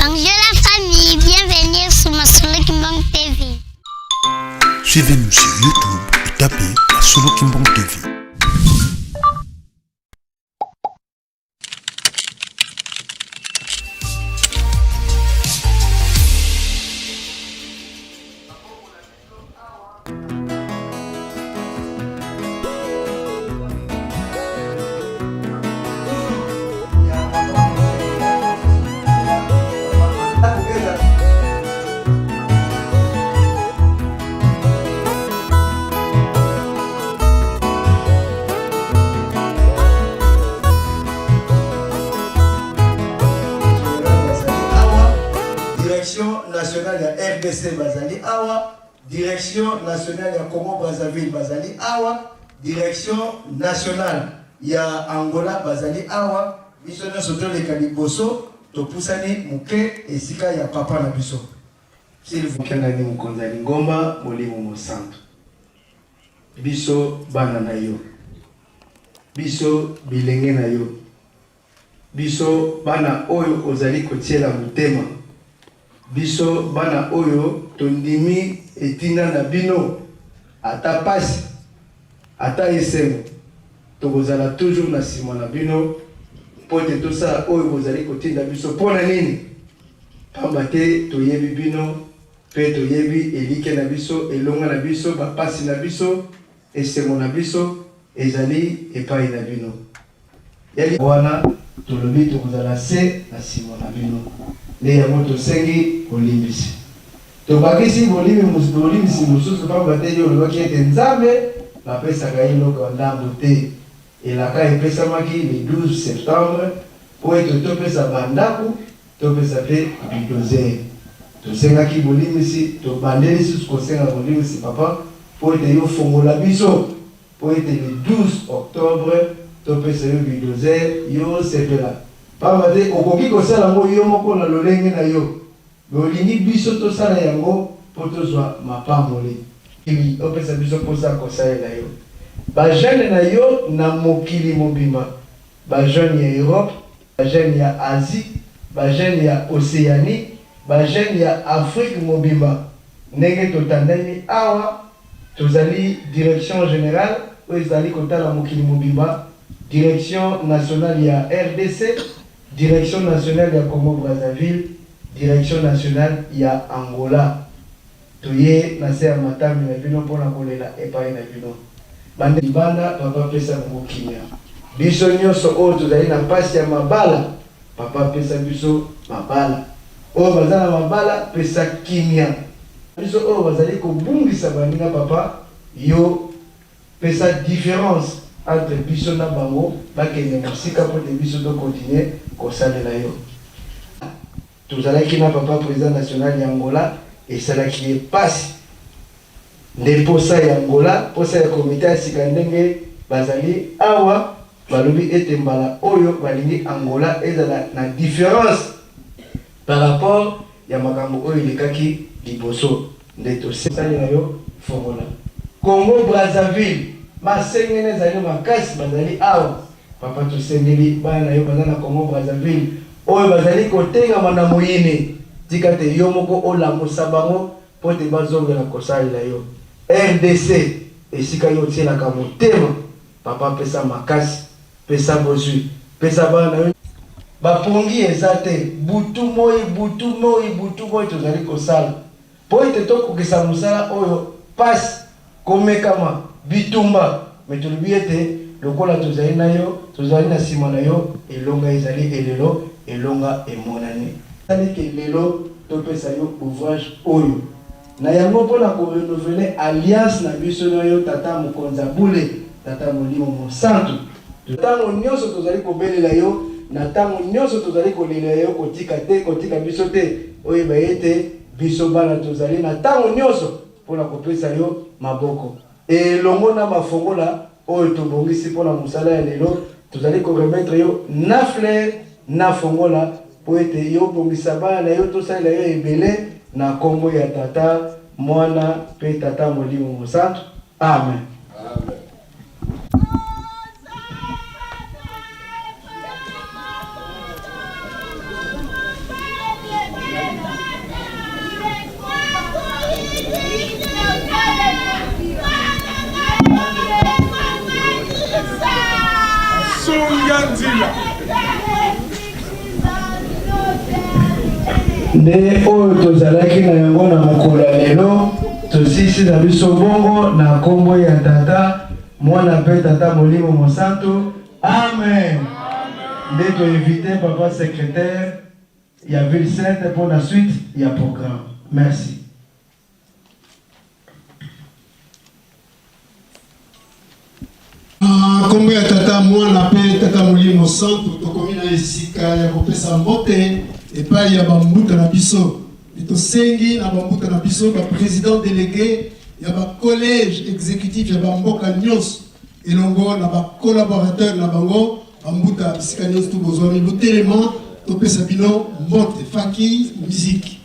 Bonjour la famille, bienvenue sur Masolo Kimbang TV. Suivez-nous sur YouTube et tapez Masolo Kimbang TV. Direction nationale ya RDC bazali awa, direction nationale ya Congo Brazzaville bazali awa, direction nationale ya Angola bazali awa. Biso nyonso toleka liboso, topusani moke esika ya papa na biso. S'il vous plaît, nani mokonzi ya lingomba Molimo Mosantu, biso bana na yo, biso bilenge na yo, Biso bana oyo ozali kotiela motema, biso bana oyo tondimi etinda na bino, ata pasi, ata esengo, tokozala toujours na sima na bino mpo ete tosala oyo bozali kotinda biso. Mpo na nini? Pamba te toyebi bino mpe toyebi elikya na biso, elonga na biso, bapasi na biso, esengo na biso ezali epai na bino. Ya wana tolobi tokozala se na sima na bino, nde yango tosengi bolimbisi. Tobakisi bolimbisi mosusu, pamba te yo olobaki ete Nzambe bapesaka ye eloko ya ndambo te. Elaka epesamaki le 12 septembre mpo ete topesa ba ndako, topesa mpe bulldozer. Tosengaki bolimbisi, tobandeli lisusu kosenga bolimbisi papa, mpo ete yo ofongola biso. Mpo ete le 12 octobre topesa yo bulldozer, yo osepela. Pamba te okoki kosala yango yo moko na lolenge na yo, mais olingi biso tosala yango mpo tozwa mapamboli. Opesa biso mposa ya kosalela yo. Ba jeunes na yo na mokili mobimba, ba jeunes ya Europe, ba jeunes ya Asie, ba jeunes ya Oceanie, ba jeunes ya Afrique mobimba, ndenge totandami awa, Tozali Direction generale oyo ezali kotala mokili mobimba, Direction nationale ya rdc, Direction nationale ya Congo-Brazzaville, Direction nationale ya Angola. Toye na se ya matambe na bino mpo na kolela epayi na bino. Bande libanda, Papa pesa bango kimia. Biso nionso oyo tozali na pasi ya mabala, Papa pesa biso mabala. Oyo baza na mabala pesa kimia. Biso oyo bazali kobungisa baninga papa yo pesa difference entre biso na bango bakende mosika po te biso to continuer kosalela yo. Tozalaki na papa president national ya Angola esalaki ye pasi nde posa ya Angola posa ya comite ya sika ndenge bazali awa balobi ete mbala oyo balingi Angola ezala na difference par rapport ya makambo oyo elekaki liboso nde to sali na yo fongola Congo Brazzaville masengene ezali makasi bazali awa papa tosengeli bana na yo baza na Congo Brazzaville oyo bazali kotengama na moyini tika te yo moko olamusa bango mpo te bazongela kosalela yo rdc esika yo otielaka motema papa pesa makasi Pesa bozui, pesa bana na yo. Ba pongi eza te, butu moyi, butu moyi, butu moyi tozali kosala po ete tokokisa mosala oyo, pasi, komekama, bitumba, mais tolobi ete lokola tozali na yo, tozali na sima na yo, elonga ezali elelo, elonga emonani. Esali ke lelo topesa yo ouvrage oyo. Na yango, mpo na ko renouveler alliance na biso na yo, Tata Mokonzi ya Bule, Tata Molimo Mosantu, Ntango nyonso tozali kobelela yo, na ntango nyonso tozali kolelela yo, kotika te, kotika biso te. Oyeba ete biso bana tozali na ntango nyonso mpo na kopesa yo maboko. Elongo na mafongola oyo tobongisi mpo na mosala ya lelo, tozali ko remettre yo na fleur na fongola mpo ete yo obongisa bana na yo tosalela yo ebele na nkombo ya Tata, Mwana mpe Tata Molimo Mosantu. Amen. Nde oyo tozalaki na yango na mokolo ya lelo, tosilisi na biso bongo na nkombo ya Tata, Mwana mpe Tata Molimo Mosantu. Amen. Nde toinvite papa secretaire ya Ville Sainte mpo na suite ya programme. Merci. Na nkombo ya Tata, Mwana mpe Tata Molimo Santu, tokomi na esika ya kopesa mbote epai ya bambuta na biso. Tosengi na bambuta na biso, ba president delegue ya ba collège executif ya bamboka nyonso elongo na ba collaborateur na bango, bambuta bisika nyonso tu bozwami, botelema topesa bino mbote. Faki musique.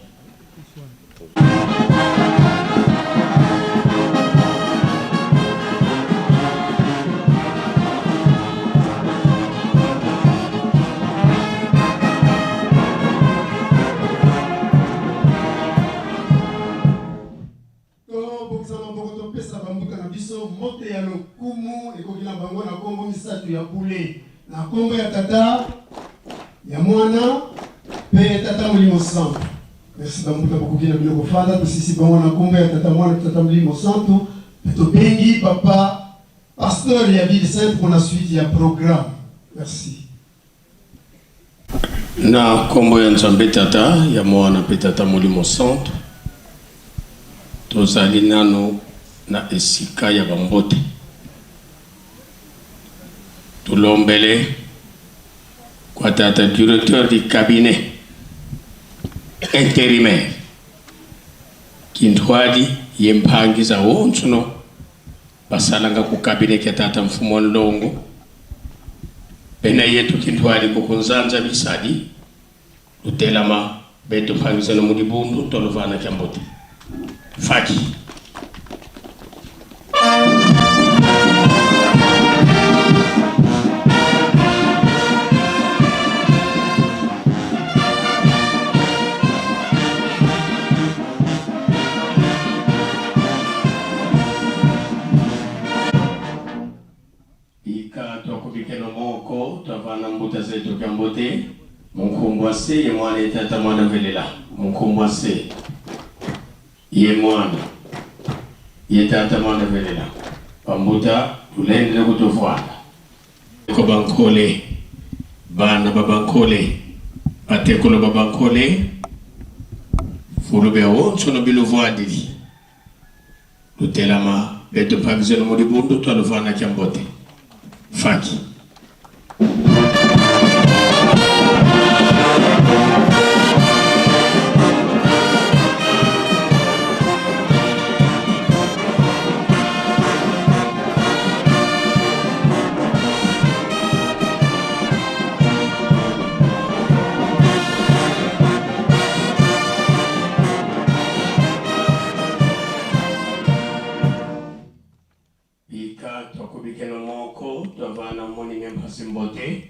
Tobongisa maboko topesa bambuta na biso mbote ya lokumu ekoki na bango na kombo misato ya bule, na kombo ya Tata, ya Mwana mpe ya Tata Molimo Santu. Merci bambuta, bokoki na bino kofanda. Tosisi bango na kombo ya Tata, Mwana mpe Tata Molimo Santu mpe tobengi papa pasteur ya Ville Sainte mpo na suite ya programme. Merci. Na nkombo ya Nzambe Tata, ya Mwana mpe Tata Molimo Santu, tozali nano na esika ya bambote. Tulombele kwa tata directeur du cabinet intérimaire Kinthwadi ye mphangiza wonso basalanga ku cabinet kya tata mfumu wa nlongo bena yetu Kinthwadi kukunzanza bisadi lutelama betu mphangiza no mudibundu toluvana kya mbote faki. Ika twakubikeno moko twavana mbuta zetu kya mbote munkumbwa se ye mwana ye tata mwana velela munkumbwa se ye mwana ye tata mwana velela pambuta tulendele kutuvwanda ko bankole bana ba bankole batekolo ba bankole fulube wonso no biluvwadili lutelama betu mpangizelo mu dibundu twaluvana kya mbote faki. Bika twakubikeno moko twavana moni ne mphasi mbote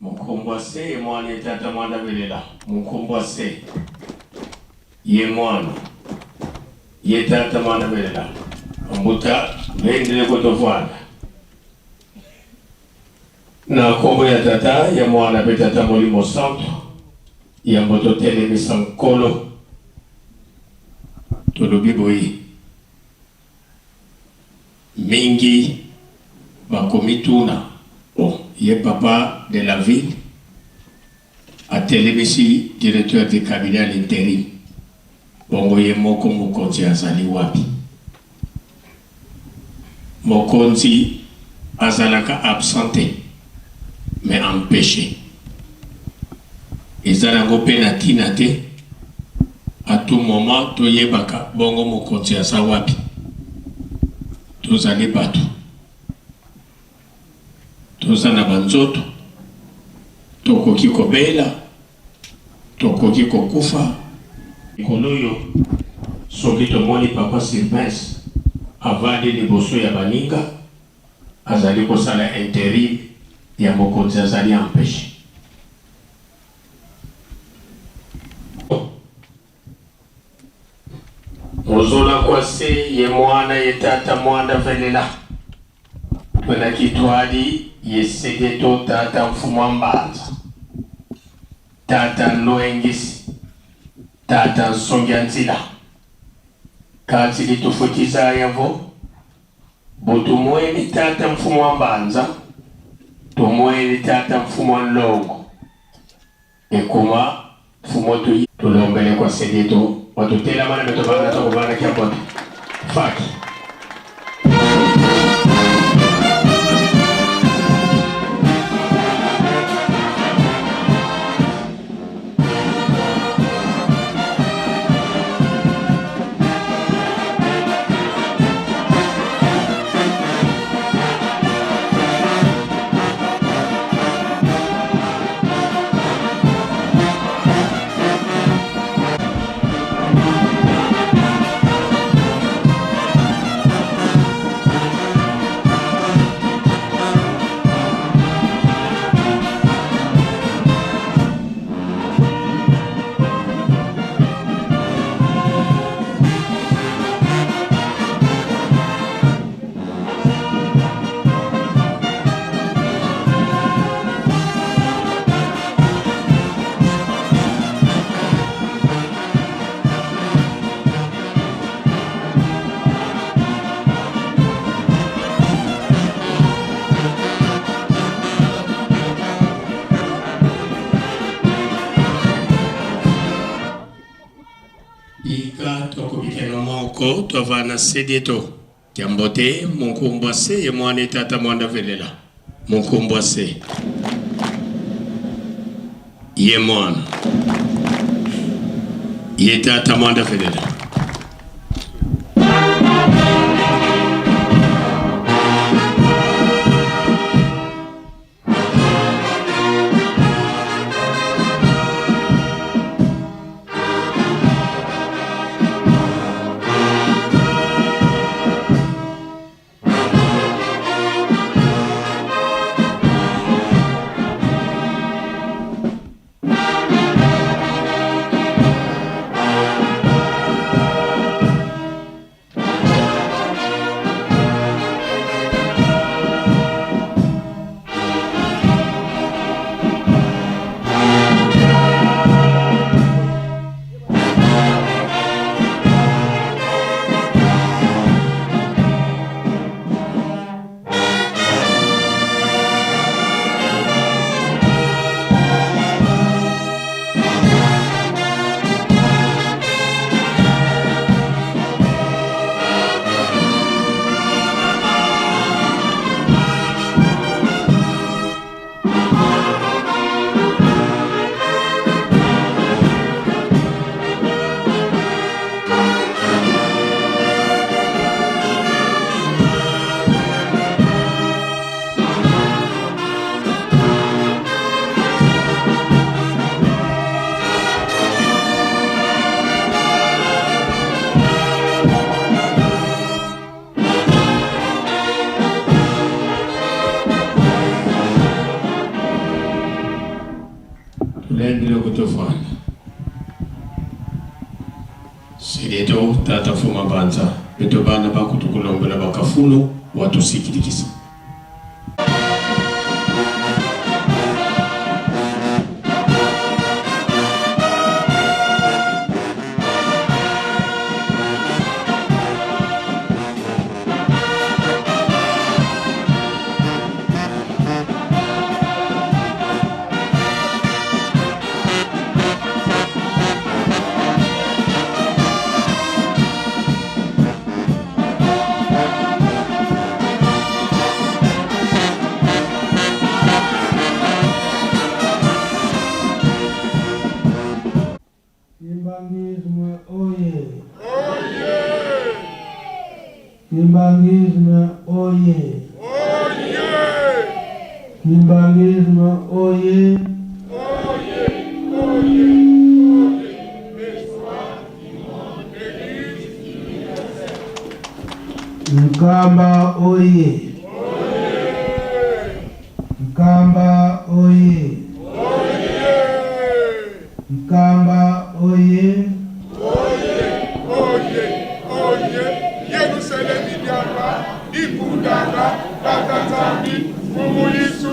munkumbwa se ye mwana ye tata mwana velela munkumbwa se ye mwana ye tata mwana velela mbuta vendele kotovwanda na nkombo ya Tata, ya Mwana mpe Tata Molimo Santu. Yambo totelemisa Nkolo, tolobi boye, mingi bakomituna, oh, ye papa de la ville atelemisi directeur de cabinet à l'interim, bongo ye moko mokonzi azali wapi? Mokonzi azalaka absent te mais empeche. Eza nango pe na tina te à tout moment toyebaka bongo mokonzi aza wapi. Tozali batu, toza na ba nzoto, tokoki kobela, Tokoki kokufa. Mikolo oyo soki tomoni papa Sylvains avandi liboso ya baninga azali kosala interim ya mokonzi azali empeche. Mozola kwase ye mwana ye tata mwanda velela twena kitwali. Ye Sedeto tata mfumu wa mbanza, tata Nloengisi, tata Nsongia Nzila, katshidi tufutizaya vo bu tumueni tata mfumu wa mbanza, tumueni tata mfumu wa nlongo, ekuma mfumu otu tulombele kwa Sedeto watutelamana betobana tokubana kia mbote faki. Ika tokobikela moko tovana sedeto Kiambote munkumbwa se ye mwana tata mwanda velela munkumbwa se ye mwana ye tata mwanda velela. Tulendele kutofana Sileto tata fuma banza beto bana bakutukulombela bakafulu watusikilikisa. Kimbanguisme oye! Kimbanguisme oye! Kimbanguisme oye! Nkamba oye! Nkamba oye! Nkamba oye! Oye, oye, Yerusalemi diamba, ikundanga, tata Nzambi, Mfumu Yesu.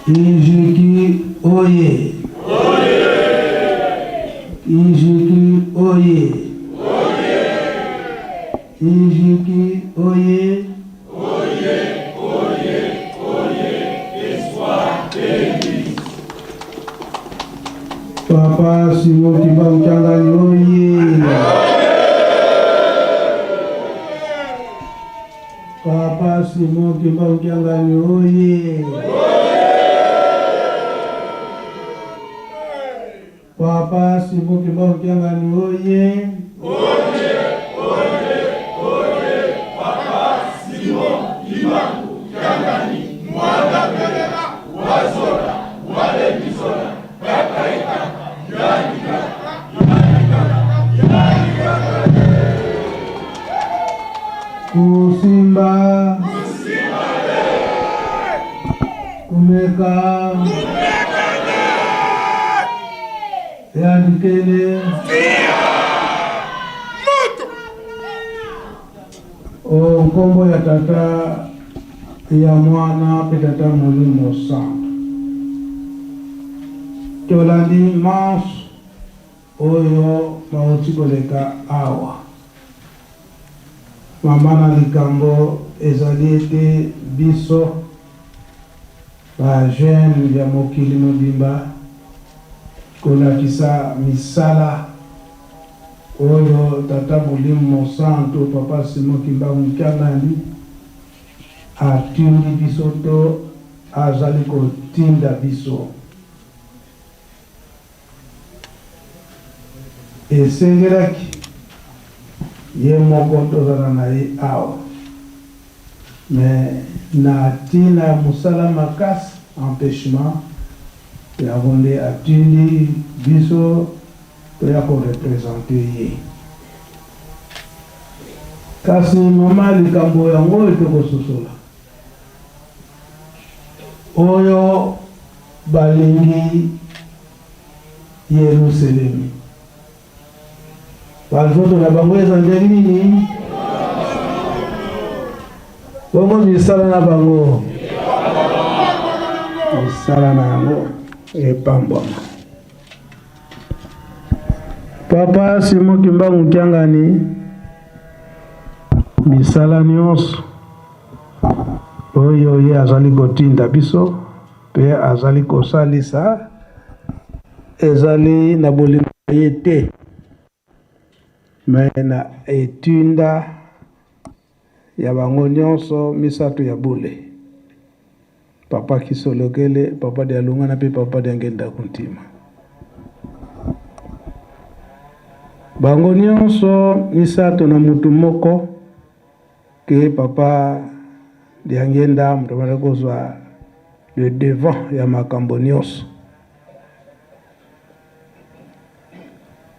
Injiki oye! Injiki oye! Injiki oye! Papa Simon Kimbangu Kiangani oye! Papa Simon Kimbangu Kiangani oye! Papa Simon Kimbangu Kiangani oye! Kusimba Kumeka Yandikele O nkombo ya Tata ya Mwana mpe Tata Molimo Santu. Tolandi manso oyo mauti koleka awa. Mama na likambo ezali ete biso ba jeunes ya mokili mobimba kolakisa misala oyo Tata Molimo Mosantu Papa Simon Kimbangu Kiangani atindi biso to azali kotinda biso. Esengelaki ye moko tozala na ye awa mais na tina ya musala makasi, empechement, yango nde atindi biso toya ko representer ye. Kasi mama likambo yango oyo tokososola oyo balingi Yeluselemi. Banzoto na bango eza ndenge nini? Bongo misala na bango, misala na yango epambwama. Papa Simon Kimbangu Kiangani, misala nyonso oyo ye azali kotinda biso mpe azali kosalisa ezali na bolingo na ye te, me na etinda ya bango nyonso misato ya bule, Papa Kisolokele, Papa Dialungana mpe Papa Diangenda Kuntima. Bango nyonso misato na mutu moko ke Papa Diangenda moto abandaki kozwa le devant ya makambo nyonso.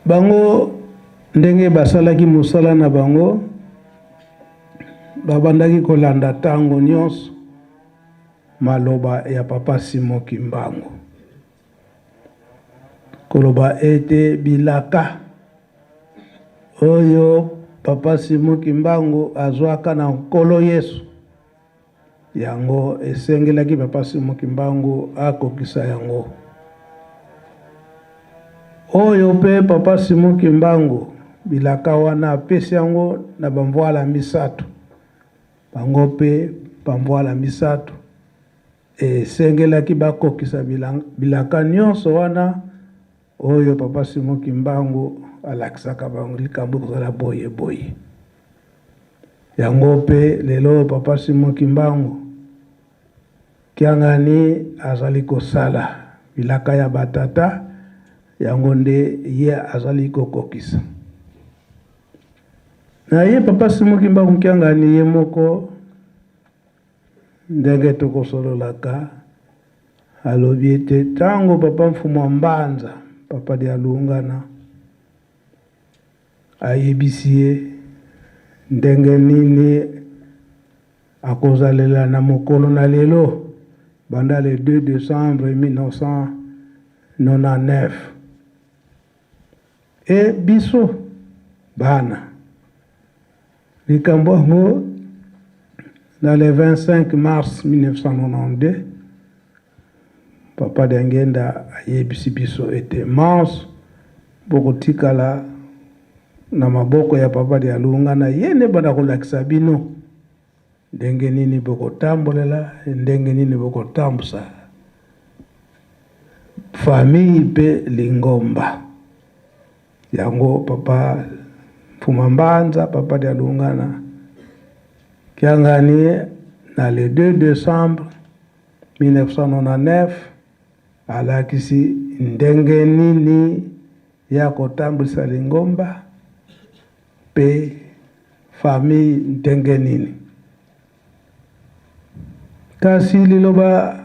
Bango ndenge basalaki mosala na bango, babandaki kolanda tango nyonso maloba ya Papa Simon Kimbangu, koloba ete bilaka oyo Papa Simon Kimbangu azwaka na Nkolo Yesu, yango esengelaki Papa Simon Kimbangu akokisa yango. Oyo pe Papa Simon Kimbangu bilaka wana apesi yango na bamvwala misato, bango pe bamvwala misato esengelaki bakokisa bilaka nyonso wana oyo Papa Simon Kimbangu alakisaka bango likambo ekozala boye boye. Yango pe lelo oyo Papa Simon Kimbangu Kiangani azali kosala bilaka ya ba tata, yango nde ye azali kokokisa. Na ye Papa Simon Kimbangu Kiangani ye moko Ndenge tokosololaka, alobi ete tango Papa Mfumu a Mbanza, Papa Dialungana, ayebisi ye ndenge nini akozalela na mokolo na lelo banda le 2 decembre 1999. E biso bana Likambo yango, na le 25 mars 1992, Papa Diangienda ayebisi biso ete manso bokotikala na maboko ya Papa Dialungana, ye nde banda kolakisa bino ndenge nini bokotambolela, ndenge nini bokotambusa famille mpe lingomba. Yango Papa Mfuma Mbanza, Papa Dialungana Kiangani, na le 2 décembre 1999 alakisi ndenge nini ya kotambwisa lingomba mpe famille ndenge nini. Kasi liloba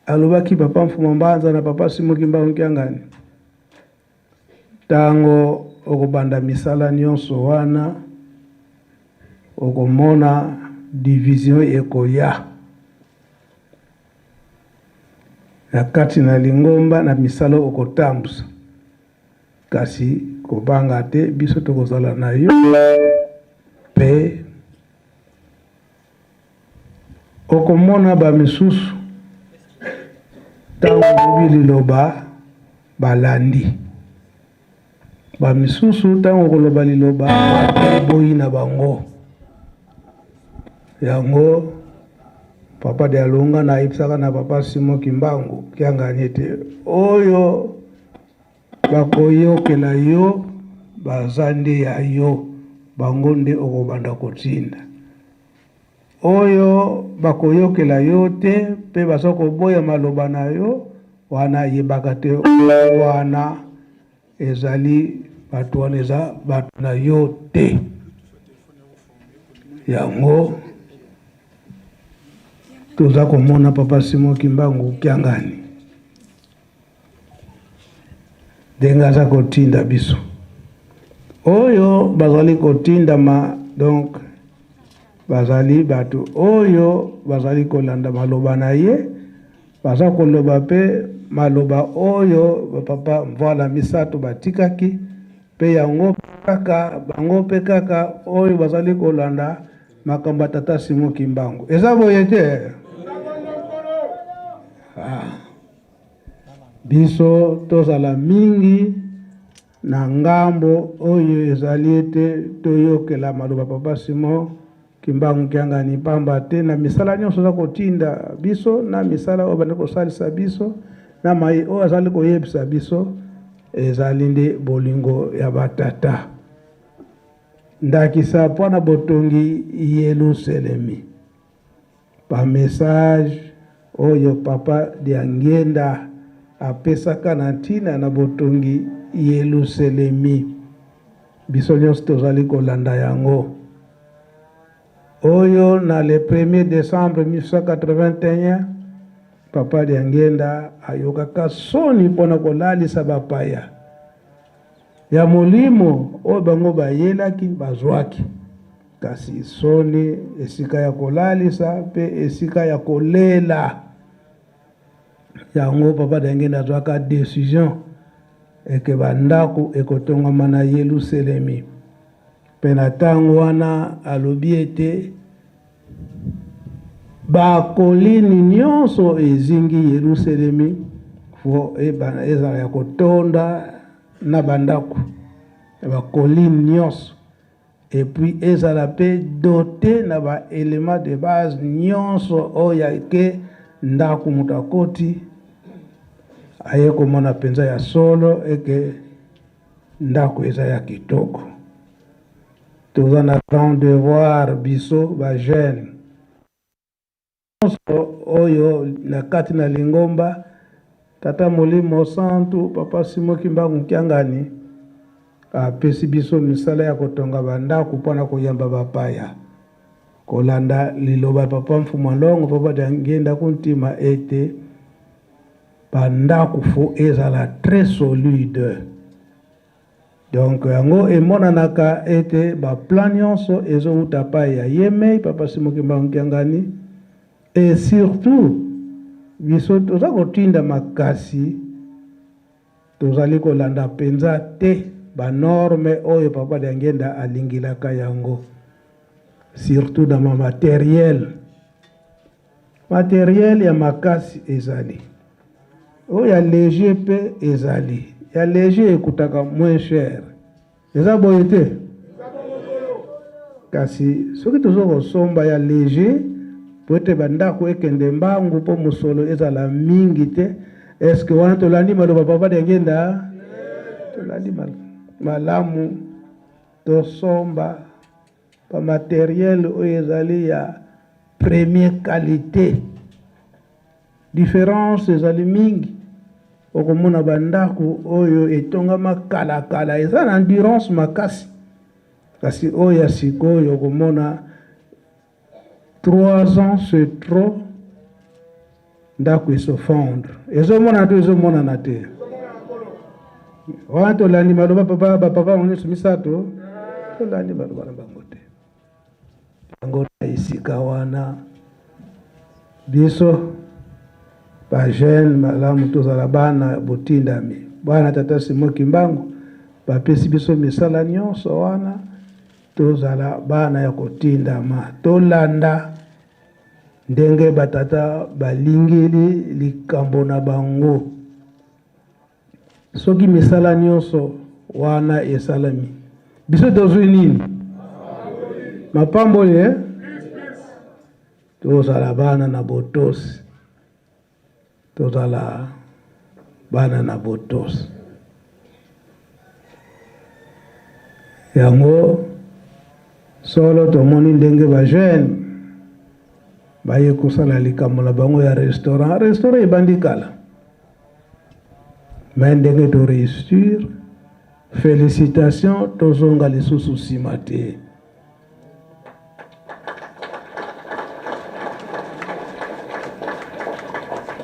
alobaki Papa Mfuma Mbanza na Papa Simon Kimbangu Kiangani, ntango okobanda misala nyonso wana, okomona division ekoya na kati na lingomba na misala okotambusa. Kasi kobanga te, biso tokozala na yo mpe okomona bamisusu ntango olobi liloba balandi, bamisusu ntango okoloba liloba baboyi na bango. Yango Papa Dialungana ayebisaka na Papa Simon Kimbangu Kiangani ete oyo bakoyokela yo baza nde ya yo, bango nde okobanda kotinda. Oyo bakoyokela yo te mpe baza koboya maloba na yo wana, yebaka te wana ezali bato wana eza bato na yo te. Yango toza komona Papa Simon Kimbangu Kiangani ndenge aza kotinda biso, oyo bazali kotindama, donc bazali bato oyo bazali kolanda maloba na ye, baza koloba mpe maloba oyo bapapa mvwala misato batikaki, mpe yango kaka bango mpe kaka oyo bazali kolanda makambo ya Tata Simon Kimbangu. Eza boye te? Biso tozala mingi na ngambo oyo ezali ete toyokela maloba Papa Simon Kimbangu Kiangani, pamba te na misala nyonso aza kotinda biso, na misala oyo bandi kosalisa biso, na mai oyo azali koyebisa biso, ezali nde bolingo ya batata. Ndakisa mpo na botongi Yelusalemi, ba message oyo Papa Diangienda apesaka na ntina na botongi Yelusalemi, biso nyonso tozali kolanda yango. Oyo na le 1er décembre 1981, Papa Diangienda ayokaka soni mpona kolalisa bapaya ya molimo oyo bango bayelaki bazwaki, kasi soni esika ya kolalisa mpe esika ya kolela. Yango Papa Diangienda azwaka décision eke bandako ekotongama na Yelusalemi. Mpe na ntango wana alobi ete bakolini nyonso ezingi Yelusalemi fo ezala ya kotonda na bandako ya bakoline nyonso, et puis ezala mpe doté na ba élément de base nyonso oyo ake ndako moto akoti aye komona mpenza ya solo eke ndako eza ya kitoko. Toza na grand devoir biso ba jeune nyonso oyo na kati na lingomba Tata Molimo Santu Papa Simon Kimbangu Kiangani apesi biso misala ya kotonga bandako mpona koyamba bapaya, kolanda liloba Papa Mfuma Longo Papa Diangienda Kuntima ete bandako fo ezala très solide. Donc yango emonanaka ete ba plan nyonso ezowuta pai ya yemei Papa Simon Kimbangu Kiangani. Et surtout biso toza kotinda makasi, tozali kolanda mpenza te ba norme oyo Papa Diangienda alingilaka yango, surtout dans ma matériel. Materiel ya makasi ezali, oyo ya leger mpe ezali. Ya leger ekutaka moins cher, eza boye te? Kasi soki tozo kosomba ya leger po ete bandako ekende mbangu mpo mosolo ezala mingi te, est-ce que wana tolandi maloba Papa Diangienda? Tolandi malamu tosomba ba materiel oyo ezali ya premier qualité. Difference ezali mingi. Okomona ba ndako oyo etongama kala kala eza na endurance makasi, kasi oyo ya sikoyo okomona 3 ans c'est trop, ndako eso fondre. Ezomonana to ezomonana te? Wana tolandi maloba papa, ba papa bango nyonso misato, tolandi maloba na bango te. Yango na esika wana biso ba jeune malamu tozala bana botindami, bana tata Simon Kimbangu bapesi biso misala nyonso wana, tozala bana ya kotindama, tolanda ndenge batata balingeli likambo na bango. Soki misala nyonso wana esalami, biso tozwi nini? Mapamboli, eh? Tozala bana na botosi, tozala bana na botosi. Yango solo tomoni ndenge ba jeune baye kosala likambo na bango ya restaurant. Restaurant ebandi kala, mais ndenge to réussir, félicitations, tozonga lisusu nsima te.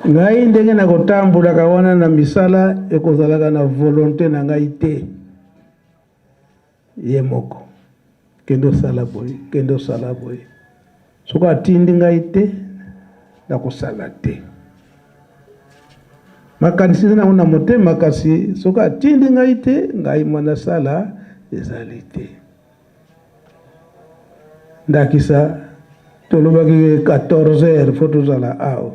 Ngai ndenge nakotambolaka wana na misala ekozalaka na volonté na ngai te, ye moko kende osala boye, kende osala boye. Soki atindi ngai te, nakosala te. Makanisi eza nango na motema, kasi soki atindi ngai te, ngai mwana sala ezali te. Ndakisa, tolobaki 14 heures fo tozala awa.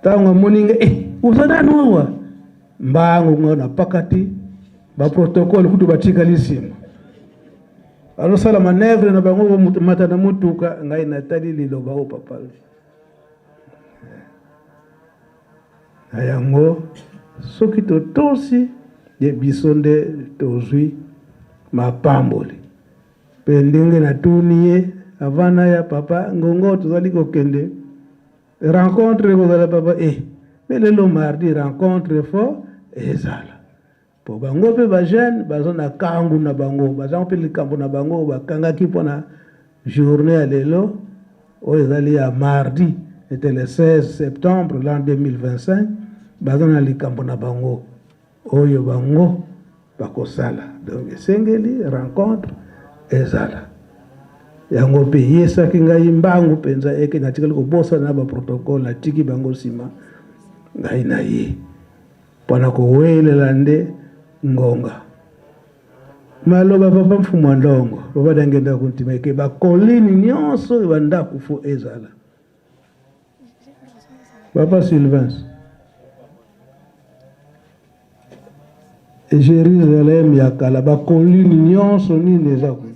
Ntango amoni ngai, eh, oza nanu awa? Mbangu ngai napakati ba protocole kutu batikali nsima. Azosala manœuvre na bango komata na motuka, ngai natali liloba oyo papa. Na yango soki totosi ye, biso nde tozwi mapamboli. Mpe ndenge natuni ye avant naya, papa ngongo tozali kokende rencontre ekozala papa, eh, mais lelo mardi rencontre fo ezala. Po bango pe ba jeune baza na kangu na bango, baza pe likambo na bango bakangaki pona journée ya lelo oyo ezali ya mardi, était le 16 septembre l'an 2025, baza na likambo na bango oyo bango bakosala. Donc esengeli rencontre ezala. Yango pe yesaki ngai mbangu penza eke natikali kobosana na ba protocole, natiki bango nsima ngai na ye. Pona kowelela nde ngonga. Maloba papa mfumu wa ndongo papa Diangienda Kuntima eke ba colline nyonso oyo ba ndaku fo ezala. Papa Sylvain Jérusalem ya kala ba colline nyonso nini eza kuna.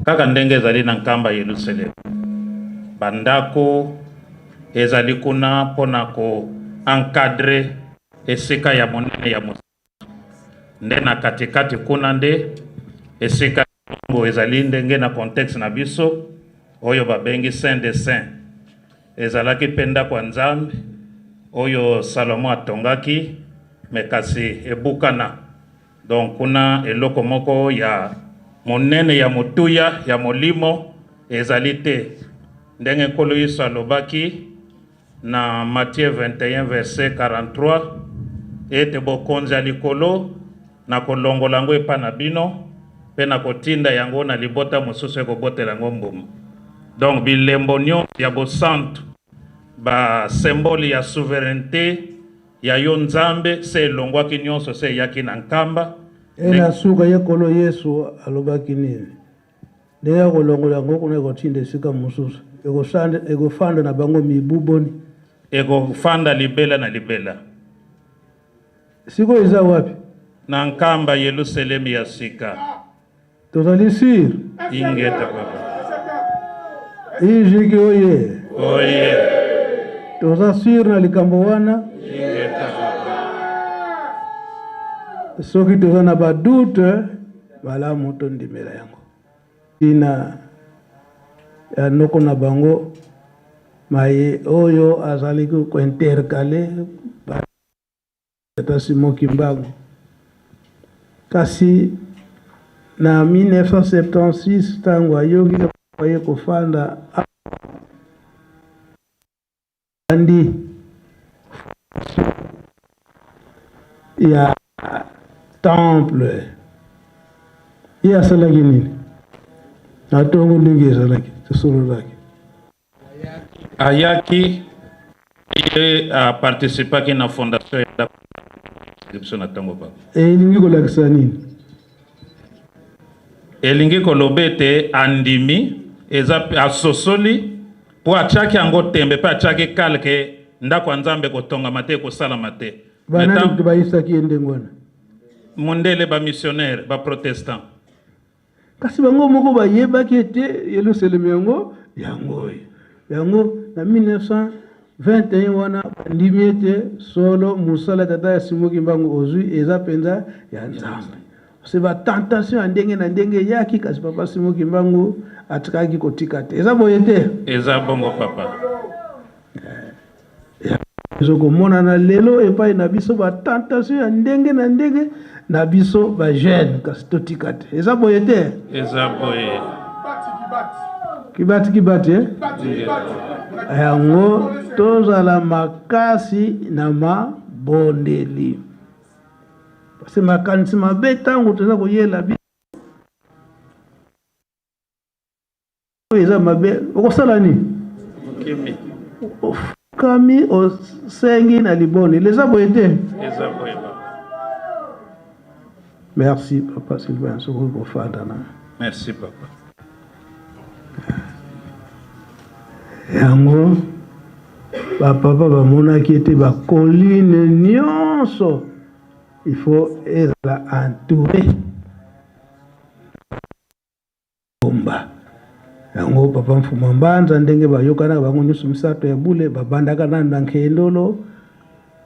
Kaka ndenge ezali na nkamba Yelusaleme, bandako ezali kuna mpo na ko encadrer esika ya monene ya mosala. Nde na katikati kuna nde esika yango ezali ndenge na contexte na biso oyo babengi Saint des Saints. Ezalaki mpe ndako ya Nzambe oyo Salomon atongaki, mais kasi ebukana. Donc kuna eloko moko ya monene ya motuya ya molimo ezali te. Ndenge Nkolo Yesu alobaki na Matthieu 21 verset 43 ete bokonzi ya likolo nakolongola yango epai na bino mpe nakotinda yango na libota mosusu ekobotela yango mbuma. Donc bilembo nyonso ya bosantu, ba symbole ya souverainete Ya yo Nzambe se elongwaki nionso se eyaki na nkamba. E na suka ye Nkolo Yesu alobaki nini? Ndenge akolongola yango kuna ekotinda esika mosusu. Ekofanda na bango mibu boni? Ekofanda libela na libela. Sikoyo eza wapi? Na Nkamba, Yelusalemi ya sika. Tozali sur? Ingeta papa. Ijiki oye. Oye. Toza sur na likambo wana? Ingeta papa. Soki toza na ba doute, malamu tondimela yango. Tina ya noko na bango maye oyo azali ko intercaler ba Tata Simon Kimbangu. Kasi na 1976 tango ayoki aye kofanda abandi ya temple ye asalaki nini na ntongo ndenge ezalaki tosololaki Ayaki ye a participaki na fondation ya ndako biso na ntongo papa. Elingi kolakisa nini? Elingi koloba ete andimi eza asosoli mpo atiaki yango tembe mpe atiaki kalke ndako ya Nzambe ekotongama te, ekosalama te. Banani kutu bayebisaki ye ndenge wana? Mondele, ba missionnaires, ba protestants. Kasi bango moko bayebaki ete Yelusalemi yango yango oyo. Yango na 1921 wana bandimi ete solo mosala tata ya Simon Kimbangu ozwi eza mpenza ya Nzambe. Se ba tentation ya ndenge na ndenge eyaki, kasi papa Simon Kimbangu atikaki kotika te. Eza boye te? Eza bongo papa. Ezokomonana lelo epai na biso ba tentation ya ndenge na ndenge na biso ba jeune, kasi totika te. Eza boye te? Eza boye. Kibati kibati, eh? Yango tozala makasi na mabondeli, parce makanisi mabe ntango toza koyela biso Oyo eza mabe, okosala nini? Okimi. Ofukami, osengi na libondeli. Eza boye te? Eza boye papa. Merci papa Sylvain, soki kofanda na. Merci papa. Yango ba papa bamonaki ete ba colline nyonso il faut ezala entouré Bomba. Yango papa Mfuma Mbanza ndenge bayokanaka bango nyonso misato ya bule babandaka nanu na Nkendolo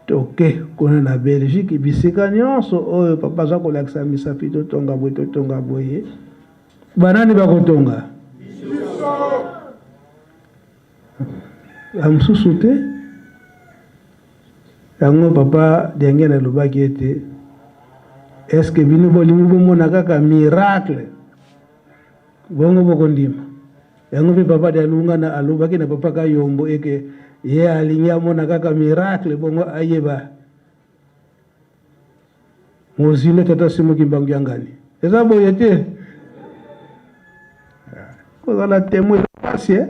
toke kuna na Belgique bisika nyonso oyo papa aza kolakisa misapi totonga boye totonga boye banani bakotonga bamosusu te yango papa Diangienda alobaki ete est-ce que bino bolingi bomona kaka miracle bongo bokondima yango mpe papa Dialungana alobaki na papa Kayombo eke ye alingi amona kaka miracle bongo ayeba mozindo tata Simon Kimbangu Kiangani eza boye te kozala témoin eza pasi eh?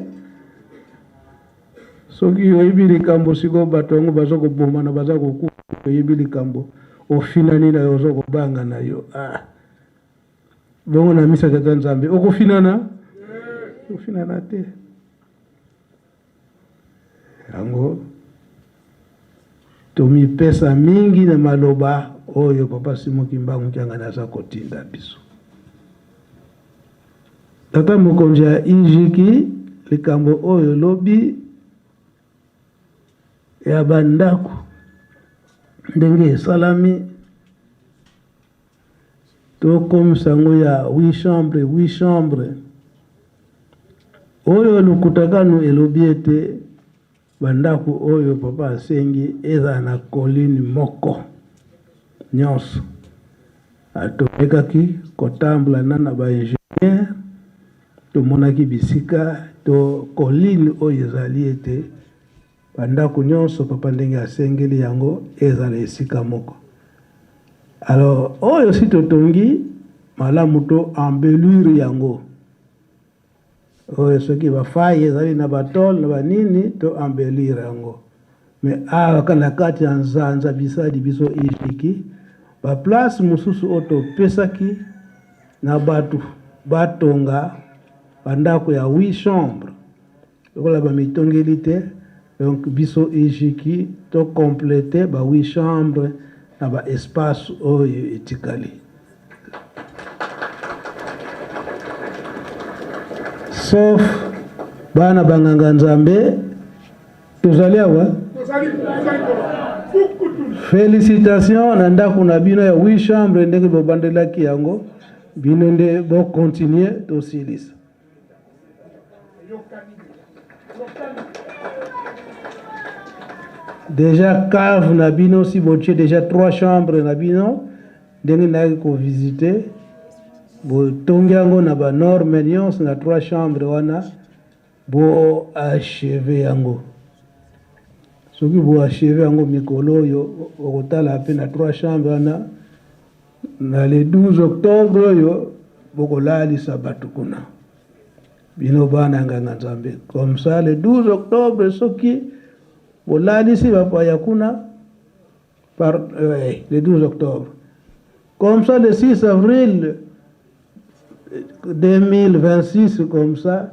Soki oyebi likambo sikoyo bato yango baza kobomana baza kokufa oyebi likambo ofinani na yo oza kobanga na yo ah. Bongo na misa tata Nzambe okofinana ofinana te yango tomipesa mingi na maloba oyo papa Simon Kimbangu Kiangani aza kotinda biso. Tata mokonzi ya Ijiki, likambo oyo lobi ya ba ndako ndenge esalami tokomisa yango ya 8 chambre 8 chambre oyo lokuta kanu elobi ete ba ndako oyo papa asengi ezala na colline moko nyonso. Tomekaki kotambola na na ba ingenieurs, tomonaki bisika to colline oyo ezali ete ba ndako nyonso papa ndenge asengeli yango ezala esika moko. Alors oyo si totongi malamu to embellir yango. Oyo soki ba faille ezali na ba tole na ba nini to embellir yango. Mais awa kaka na kati ya nzanza bisali biso ijiki ba place mosusu oyo topesaki na batu batonga ba ndako ya 8 chambres. Lokola bamitongeli te, donc biso ijiki to completer ba 8 chambres na ba espace oyo etikali. Sauf bana banganga Nzambe tozali awa. Felicitations na ndako na bino ya 8 chambres ndenge bobandelaki yango, bino nde bo continuer tosilisa. Dejà cave na bino si botie dejà 3 chambres na bino ndenge nayaki ko visiter botongi yango na ba normes nyonso na 3 chambres wana bo achever yango. Soki bo achever yango mikolo oyo okotala pe na 3 chambres wana Na le 12 octobre oyo bokolalisa bato kuna bino bana ya nganga Nzambe comme ça le 12 octobre soki bolalisi bapaya kuna par le 12 octobre comme ça le 6 avril 2026 comme ça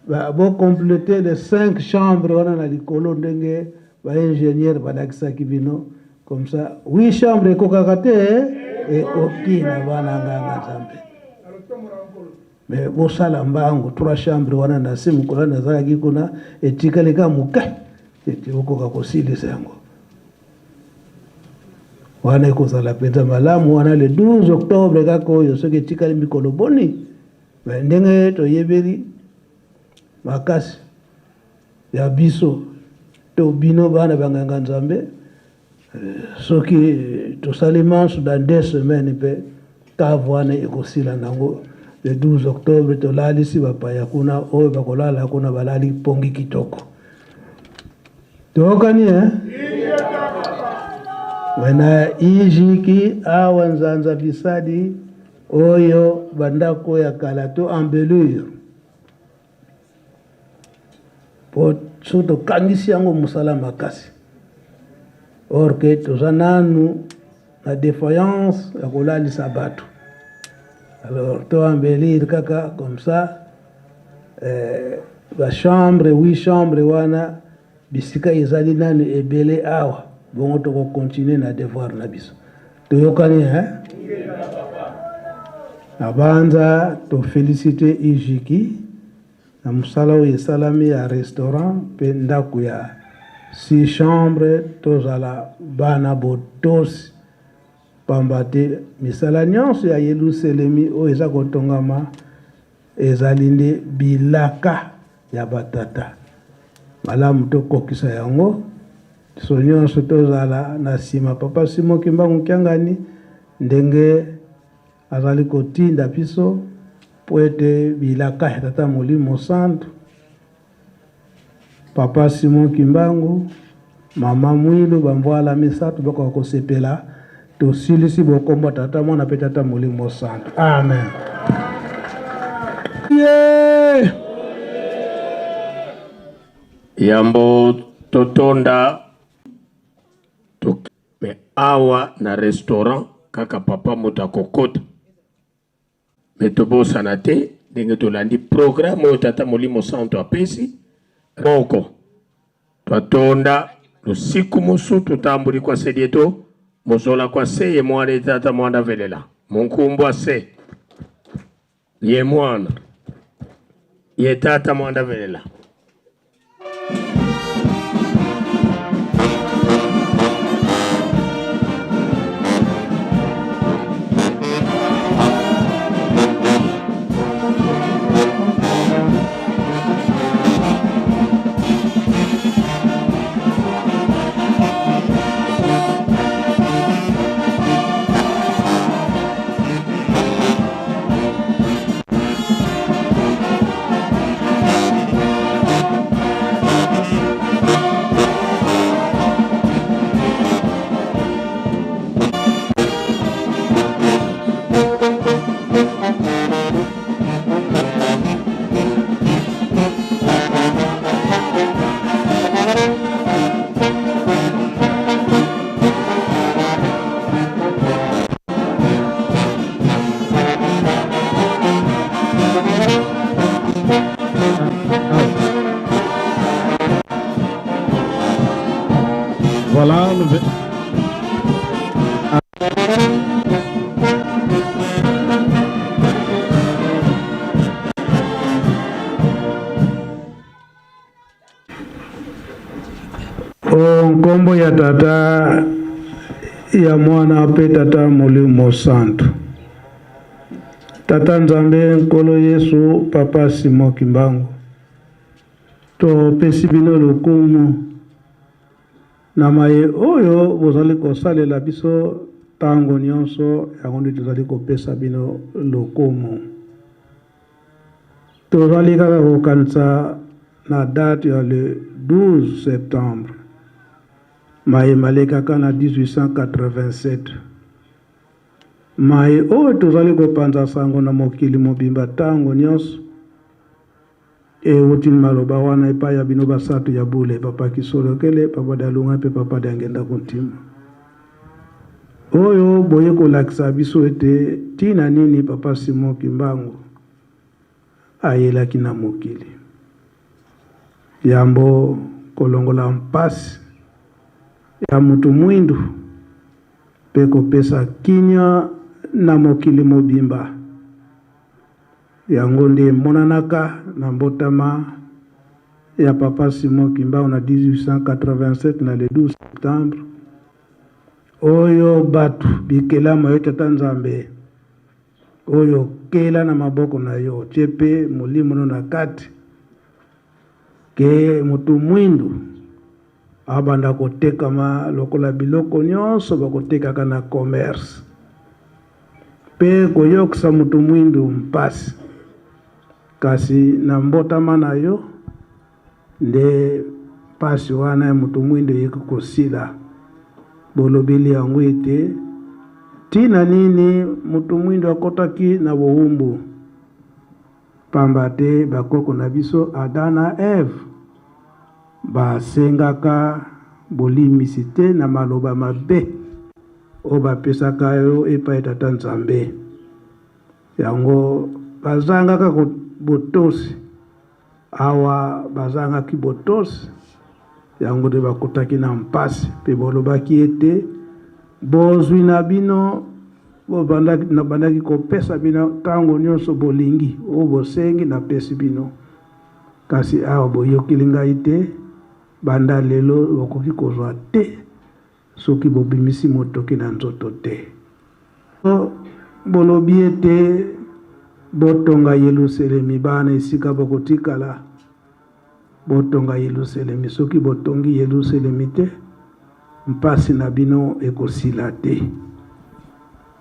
ba bo completer les 5 chambres wana na likolo ndenge ba ingénieur balakisaki bino comme ça 8 chambres ekokaka te ekoki na bana nganga Nzambe. Mais bosala mbangu 3 chambres wana na se mokolo nazalaki kuna etikali ka moke ete okoka kosilisa yango wana ekozala mpenza malamu wana le 12 octobre kaka oyo soki etikali mikolo boni. Mais ndenge toyebeli makasi ya biso to bino bana ba nganga Nzambe, soki tosali manso dans 2 semaines mpe cave wana ekosila nango le 12 octobre. Tolalisi bapaya kuna, oyo bakolala kuna balali pongi kitoko. Toyokani eh? Wena ijiki awa nzanza bisadi Oyo ba ndako ya kala to embellure po soki tokangisi yango mosala makasi or que toza nanu na defaillance ya kolalisa bato alors to embellir kaka comme ça ba chambre 8 chambre wana bisika ezali nanu ebele awa bongo toko continuer na devoir na biso. Toyokani hein? Nabanza to feliciter Ijiki na mosala oyo esalami ya restaurant mpe ndako ya 6 chambres. Tozala bana botosi pamba te misala nyonso ya Yelusalemi oyo eza kotongama ezali nde bilaka ya batata. Malamu tokokisa yango biso nyonso, tozala na nsima Papa Simon Kimbangu Kiangani ndenge azali kotinda biso mpo ete bilaka ya Tata Molimo Santu, Papa Simon Kimbangu, Mama Mwilu, bamvwala misato bakoka kosepela. Tosilisi bokombo Tata, Mwana mpe Tata Molimo Santu. Amen. Yeah! Yambo totonda to, me awa na restaurant kaka papa moto akokota. Me tobosana te ndenge tolandi programme oyo Tata Molimo Santo apesi moko twatonda lusiku mosu tutambuli kwa sedieto mozola kwa se ye mwana tata mwana velela munkumbwa se ye mwana ye tata mwana velela. Voilà, nous... O nkombo ya Tata, ya Mwana mpe Tata Molimo Santu. Tata Nzambe, Nkolo Yesu, Papa Simon Kimbangu, topesi bino lokumu na maye oyo bozali kosalela biso ntango nyonso, yango nde tozali kopesa bino lokumu. Tozali kaka kokanisa na date ya le 12 septembre, maye malekaka na 1887. Maye oyo tozali kopanza sango na mokili mobimba ntango nyonso euti maloba wana epai ya bino basato ya bule, Papa Kisolokele, Papa Dalunga mpe Papa Diangienda Kuntima, oyo boye kolakisa biso ete ntina nini Papa Simon Kimbangu ayelaki na mokili. Yambo kolongola mpasi ya mutu mwindu mpe kopesa kimia na mokili mobimba. Yango nde emonanaka na mbotama ya Papa Simon Kimbangu na 1887 na le 12 septembre, oyo bato bikelamo yo Tata Nzambe oyo kela na maboko na yo, otie mpe molimo no na kati ke motu mwindu abanda kotekama lokola biloko nyonso bakotekaka na commerce, mpe koyokisa motu mwindu mpasi. Kasi na mbotama na yo nde mpasi wana ya motu mwindu eyeki kosila. Bolobeli yango ete ntina nini motu mwindu akotaki na bowumbu? Pamba te bakoko na biso Adam na Eve basengaka bolimbisi te na maloba mabe oyo bapesaka yo epai Tata Nzambe. Yango bazangaka botosi. Awa bazangaki botosi, yango nde bakotaki na mpasi, mpe bolobaki ete bozwi na bino nabandaki kopesa bino ntango nyonso bolingi, oyo bosengi napesi bino, kasi awa boyokeli ngai te. Banda lelo bokoki kozwa te soki bobimisi motoki na nzoto te. Bolobi ete botonga Yelusalemi, bana esika bokotikala, botonga Yelusalemi. Soki botongi Yelusalemi te, mpasi na bino ekosila te.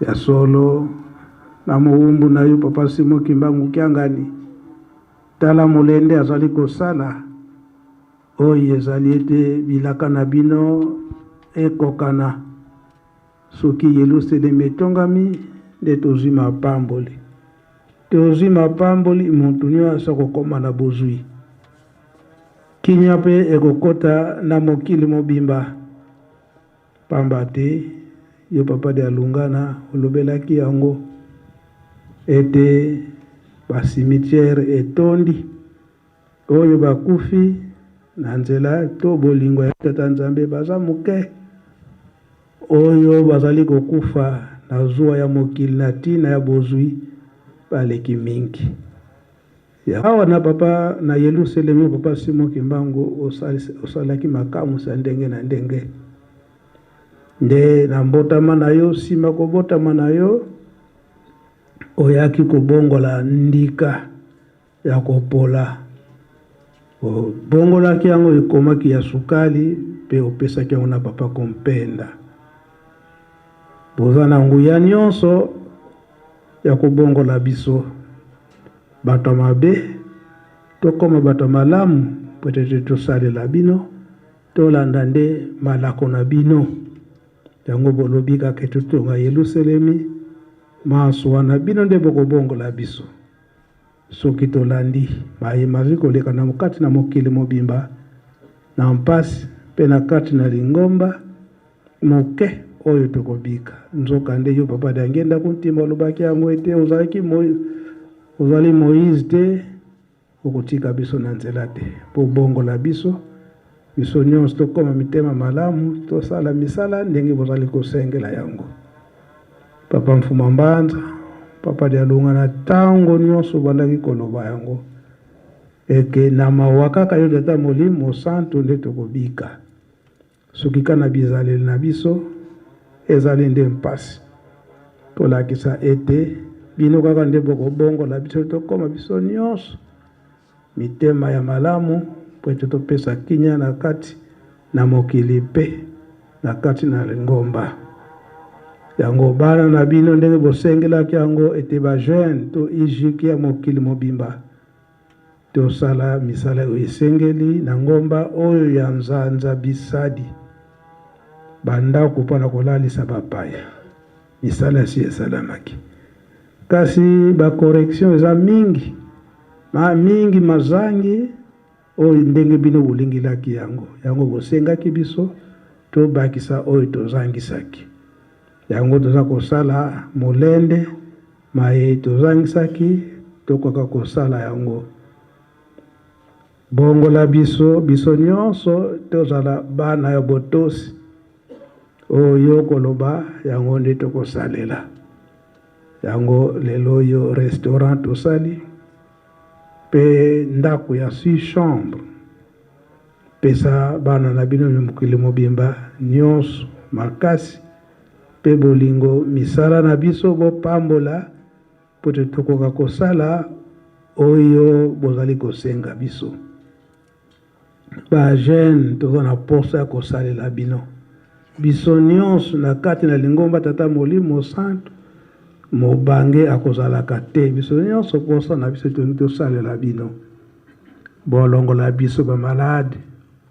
Ya solo, na mowumbu na yo Papa Simon Kimbangu Kiangani, tala molende azali kosala oyo ezali ete bilaka na bino ekokana. Soki Yelusalemi etongami, nde tozwi mapamboli. Tozwi mapamboli, moto nyonso akokoma na bozwi. Kimia mpe ekokota na mokili mobimba. Pamba te yo Papa Dialungana olobelaki yango ete ba cimetière etondi oyo bakufi na nzela to bolingo ya Tata Nzambe baza moke, oyo bazali kokufa na zuwa ya mokili na ntina ya bozwi baleki mingi. Awa na papa na Yelusalemi, Papa Simon Kimbangu osalaki makamwisi ya ndenge na ndenge. Nde na mbotama na yo, nsima kobotama na yo, oyaki kobongola ndika ya kopola. Obongolaki yango ekomaki ya sukali mpe opesaki yango na Papa Kompenda. Boza na nguya nyonso ya kobongola biso bato ya mabe tokoma bato ya malamu, po ete tosalela bino, tolanda nde malako na bino. Yango bolobi kaka ete totonga Yelusalemi, manso wana bino nde bokobongola biso. Soki tolandi maye mazwi koleka na kati na mokili mobimba na mpasi mpe na kati na lingomba moke oyo tokobika. Nzokande yo Papa Diangienda Kuntima olobaki yango ete ozalaki ozali Moïse te, okotika biso na nzela te mpo bongola biso. Biso nyonso tokoma mitema malamu, tosala misala ndenge bozali kosengela yango. Papa Mfuma Mbanza, Papa Dialunga na tango nyonso obandaki koloba yango eke na mawa kaka yo Tata Molimo Santu nde tokobika. Soki kaka na bizaleli na biso ezali nde mpasi kolakisa ete bino kaka nde bokobongola biso tokoma biso nyonso mitema ya malamu mpo ete topesa kimia na kati na mokili mpe na kati na lingomba. Yango bana na bino ndenge bosengelaki yango ete ba jeune to ijiki ya mokili mobimba tosala misala oyo esengeli na ngomba oyo ya Nzanza Bisadi, bandako mpo na kolalisa bapaya. Misala esi esalamaki, kasi ba correction eza mingi ma mingi mazangi oyo ndenge bino bolingilaki yango. Yango bosengaki biso tobakisa oyo tozangisaki. Yango toza kosala molende maye tozangisaki tokoka kosala yango. Bongola biso, biso nyonso tozala bana ya botosi. Oyo koloba yango nde tokosalela yango. Lelo oyo restaurant tosali mpe ndako ya six chambre. Pesa bana na bino mokili mobimba nyonso makasi mpe bolingo. Misala na biso bopambola mpo te tokoka kosala oyo bozali kosenga biso. Ba jeune toza na posa ya kosalela bino. Biso nyonso na kati na lingomba Tata Molimo Santu, mobange akozalaka te. Biso nyonso posa na biso tolingi tosalela bino. Bolongola biso bamalade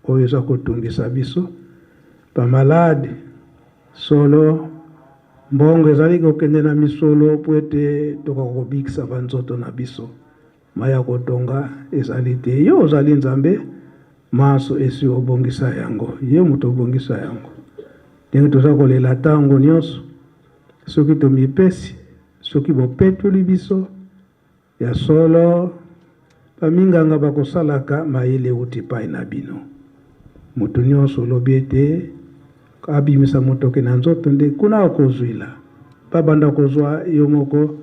oyo eza kotungisa biso. Bamalade solo mbongo ezali kokende na misolo po ete tokoka kobikisa banzoto na biso. Maya kotonga ezali te. Yo ozali Nzambe, manso esi obongisa yango. Yo moto obongisa yango. Ndenge toza kolela ntango nyonso, soki tomipesi, soki bopetoli biso ya solo, baminganga bakosalaka mayele euti epai na bino. Moto nyonso olobi ete abimisa motoki na nzoto nde kuna akozwila. Babanda kozwa yo moko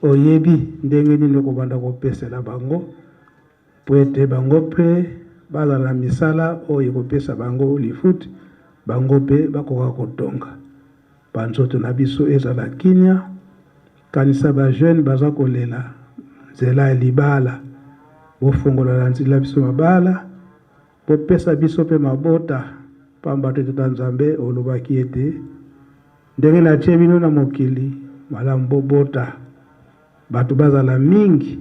oyebi ndenge nini okobanda kopesela bango po ete bango mpe bazala na misala oyo ekopesa bango lifuti, bango mpe bakoka kotonga. Banzoto na biso ezala kimia. Kanisa ba jeune baza kolela nzela ya libala, bofongola na nzela biso mabala, bopesa biso mpe mabota, pamba te Tata Nzambe olobaki ete ndenge natie bino na mokili malamu bobota bato bazala mingi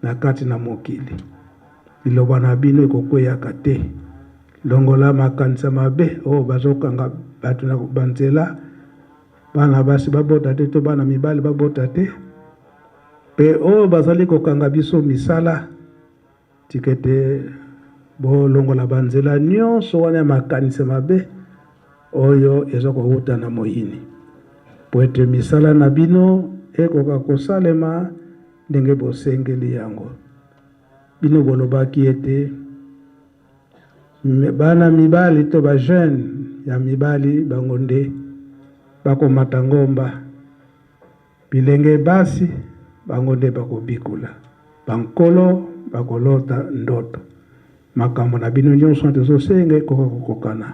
na kati na mokili. Liloba na bino ekokweyaka te. Longola makanisa mabe oyo bazokanga bato na banzela, bana basi babota te to bana mibali babota te, mpe oyo bazali kokanga biso misala. Tika ete bolongola banzela nyonso wana ya makanisi mabe oyo eza kowuta na moyini, po ete misala na bino ekoka kosalema ndenge bosengeli yango. Bino bolobaki ete bana mibali to ba jeune ya mibali bango nde bakomata ngomba, bilenge basi bango nde bakobikula, bankolo bakolota ndoto. Makambo na bino nyonso tozosenga ekoka kokokana.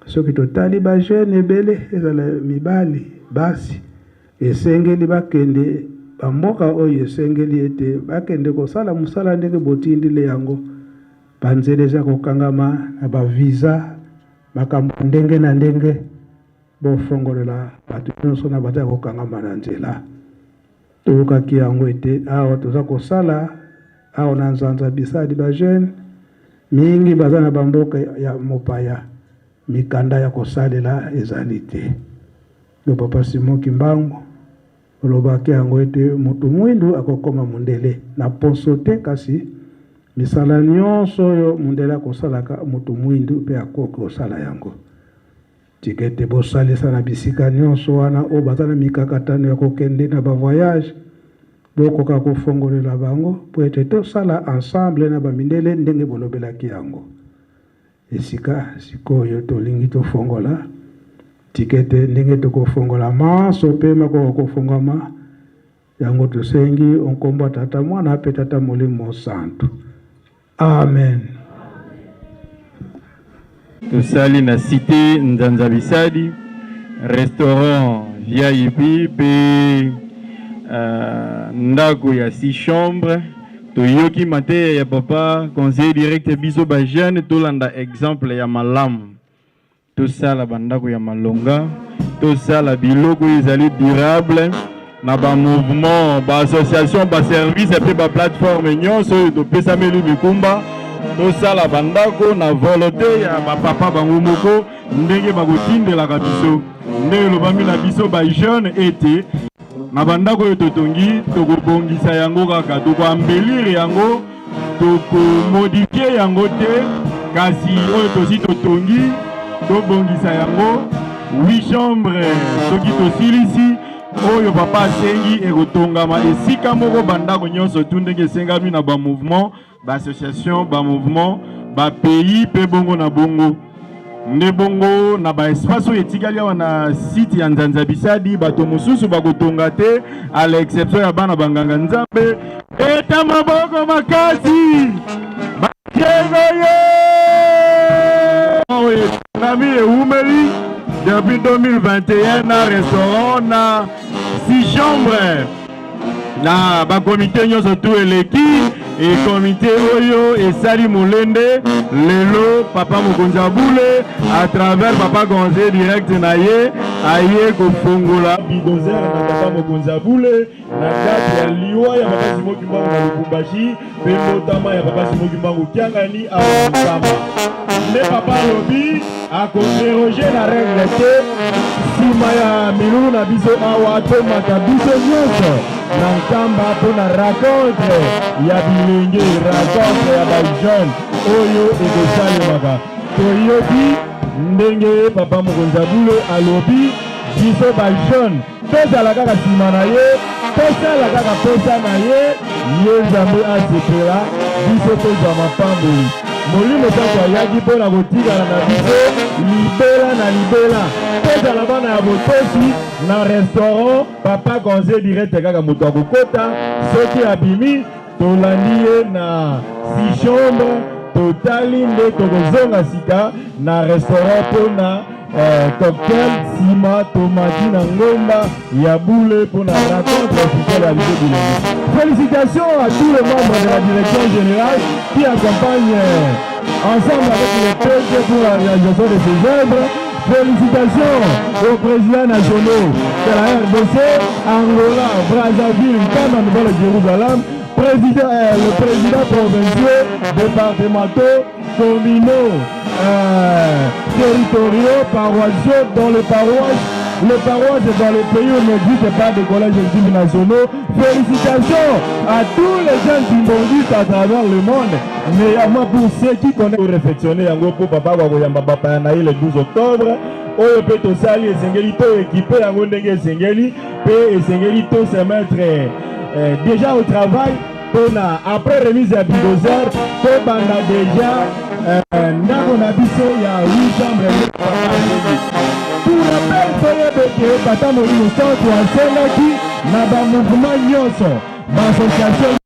Soki totali ba jeune ebele, ezala mibali basi, esengeli bakende bamboka oyo esengeli ete bakende kosala mosala ndenge botindile yango. Banzela eza kokangama na bavisa, makambo ndenge na ndenge. Bofongolela bato nyonso na bato ya kokangama na nzela. Toyokaki yango ete awa toza kosala awa na Nzanza Bisadi, ba jeune mingi baza na bamboka ya mopaya, mikanda ya kosalela ezali te. Yo Papa Simon Kimbangu olobaki yango ete moto mwindu akokoma mondele na poso te, kasi misala nyonso oyo mondele akosalaka moto mwindu mpe akoki kosala yango. Tika ete bosalisa na bisika nyonso wana oyo baza na mikakatano ya kokende na bavoyage, bokoka kofongolela bango po ete tosala ensemble na bamindele ndenge bolobelaki yango. Esika sikoyo tolingi tofongola, tika ete ndenge tokofongola manso mpe makoka kofongwama, yango tosengi o nkombo ya Tata, Mwana mpe Tata Molimo Santu. Amen. Tosali na cite Nzanza Bisadi, restaurant VIP mpe uh, ndako ya six chambre. Toyoki mateya ya papa conseiller direct, biso ba jeune tolanda exemple ya malamu, tosala bandako ya malonga, tosala biloko oyo ezali durable na ba mouvement, ba association, ba service mpe ba plateforme nyonso oyo topesameli mikumba. Tosala bandako na volonté ya bapapa bango moko, ndenge bakotindelaka biso, nde elobami na biso ba jeune ete na bandako oyo totongi, tokobongisa yango kaka, tokoembellir yango, tokomodifier yango te, kasi oyo tosi totongi, tobongisa yango. 8 chambre, soki tosilisi oyo papa asengi, ekotongama esika moko, bandako nyonso tu ndenge esengami na bamouvement, baassociation, bamouvement, bapays mpe bongo na bongo. Nde bongo na baespace oyo etikali awa na site ya Nzanza Bisadi, bato mosusu bakotonga te, à l'exception ya bana banganga Nzambe. Eta maboko makasi, bakeno ye oyo etongami, ewumeli depuis 2021, na restaurant na six chambre na bakomite nyonso tu eleki. Ekomite oyo esali molende, lelo papa mokonzi ya bule, à travers papa conseiller direct na ye, aye kofongola bulldozer na papa mokonzi ya bule na date ya liwa ya papa Simon Kimbangu na Lubumbashi mpe mbotama ya papa Simon Kimbangu Kiangani awa Nkamba. Nde papa alobi akodéroger na règle te. Nsima ya milulu na biso awa, tomata biso nyonso na Nkamba mpo na rencontre ya bilenge, rencontre ya bajeune oyo ekosalemaka. Toyoki ndenge papa mokonzi ya bule alobi, biso bajeune tozala kaka nsima na ye, tosala kaka posa na ye, ye Nzambe asepela, biso tozwa mapamboli. Molimo Santu ayaki mpo na kotikala na biso libela na libela. Tozala bana ya botosi. Na restaurant, papa conseiller direct kaka moto akokota, soki abimi, tolandi ye na six chambre, totali nde tokozonga sika na restaurant mpona cocktail, nsima tomati na ngomba ya bule mpona rencontre officielle ya biso bilenge. Félicitations à tous les membres de la direction générale qui accompagnent ensemble avec le PG pour la réalisation de ces œuvres. Félicitations aux présidents nationaux de la RDC, Angola, Brazzaville, Nkamba, Nouvelle-Jérusalem, président, le président provinciaux, départementaux, communaux, territoriaux, paroissiaux, dans les paroisses dans les pays où n'existe pas de collèges exécutifs nationaux. Félicitations à tous les jeunes kimbangustes à travers le monde. Mais moi, pour ceux qui connaissent, réfectionner yango pour papa bakoyamba bapaya na ye le 12 octobre. Oyo mpe tosali, esengeli to équipe yango ndenge esengeli, mpe esengeli to se mettre déjà au travail mpona après remise ya bulldozer, tobanda déjà ndako na biso ya 8 chambre. Pour rappel, toyeba ete tata Molimo Santu asengaki na bamouvement nyonso, baassociation.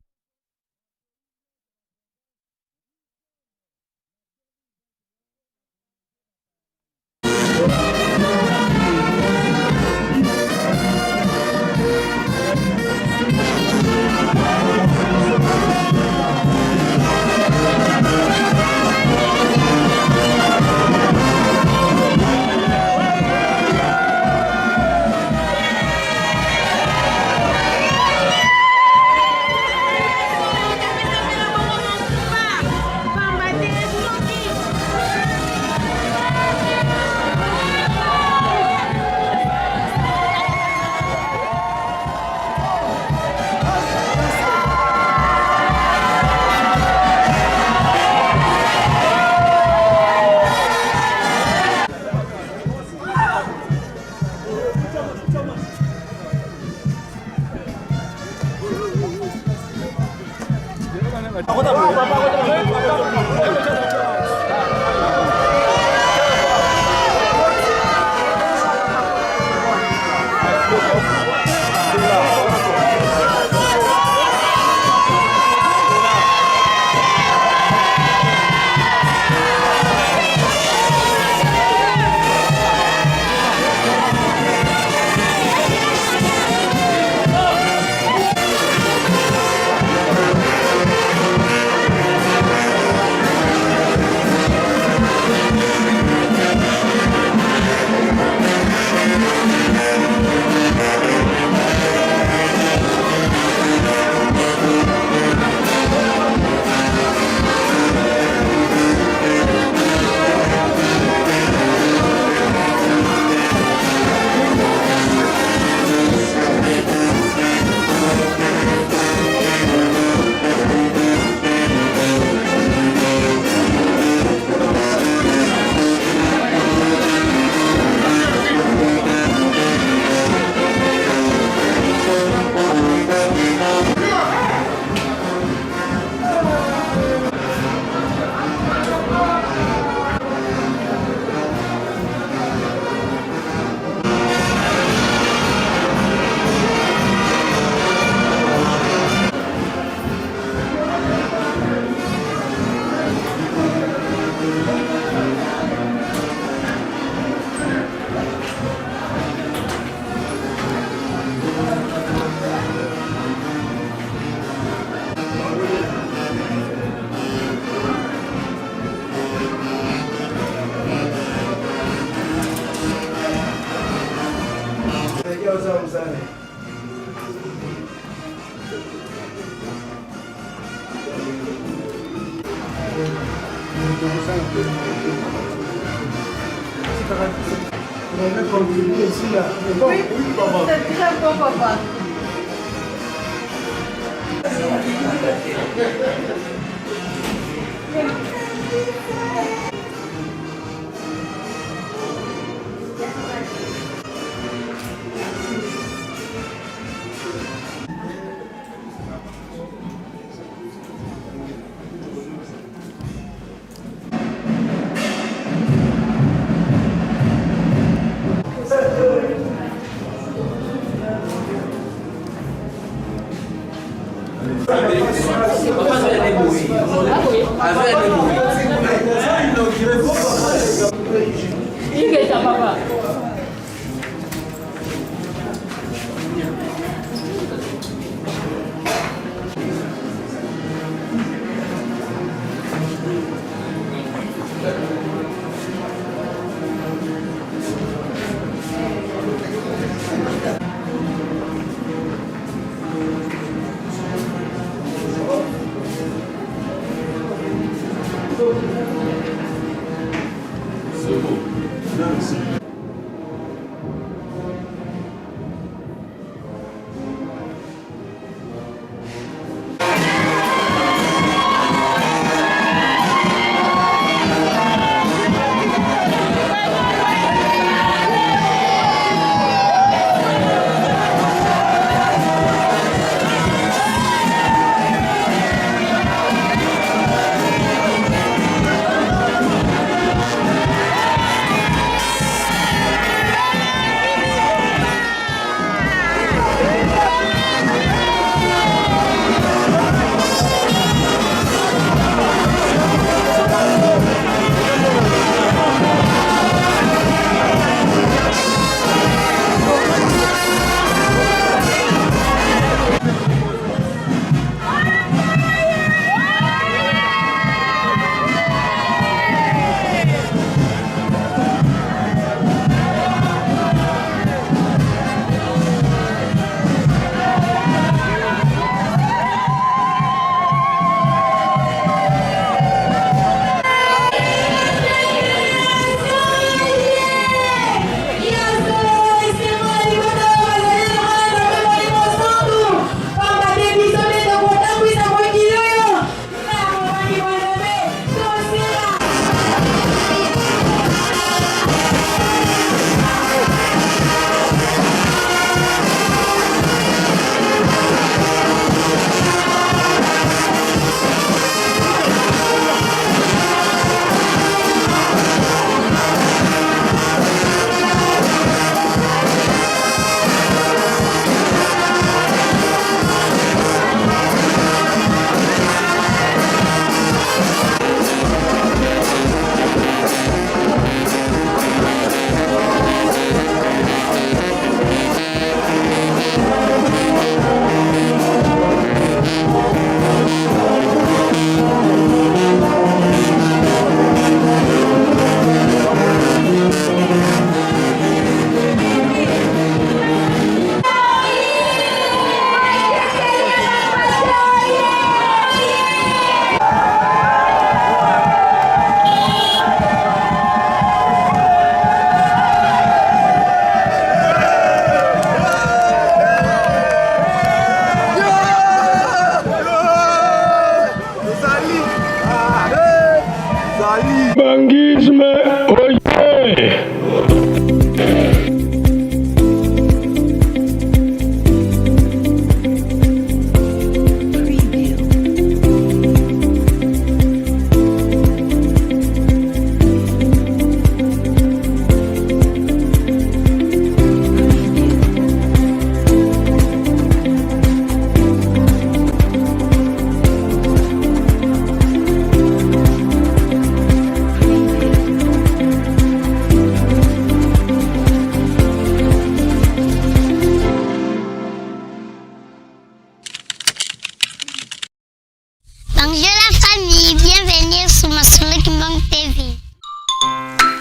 Vous avez contribué ici là. C'est bon. Oui, c'est très bon, papa. Ingeta papa. Bangisme oye! Bonjour la famille, bienvenue sur Masolo Kimbangu TV.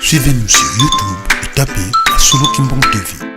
Suivez-nous sur YouTube et tapez Masolo Kimbangu TV.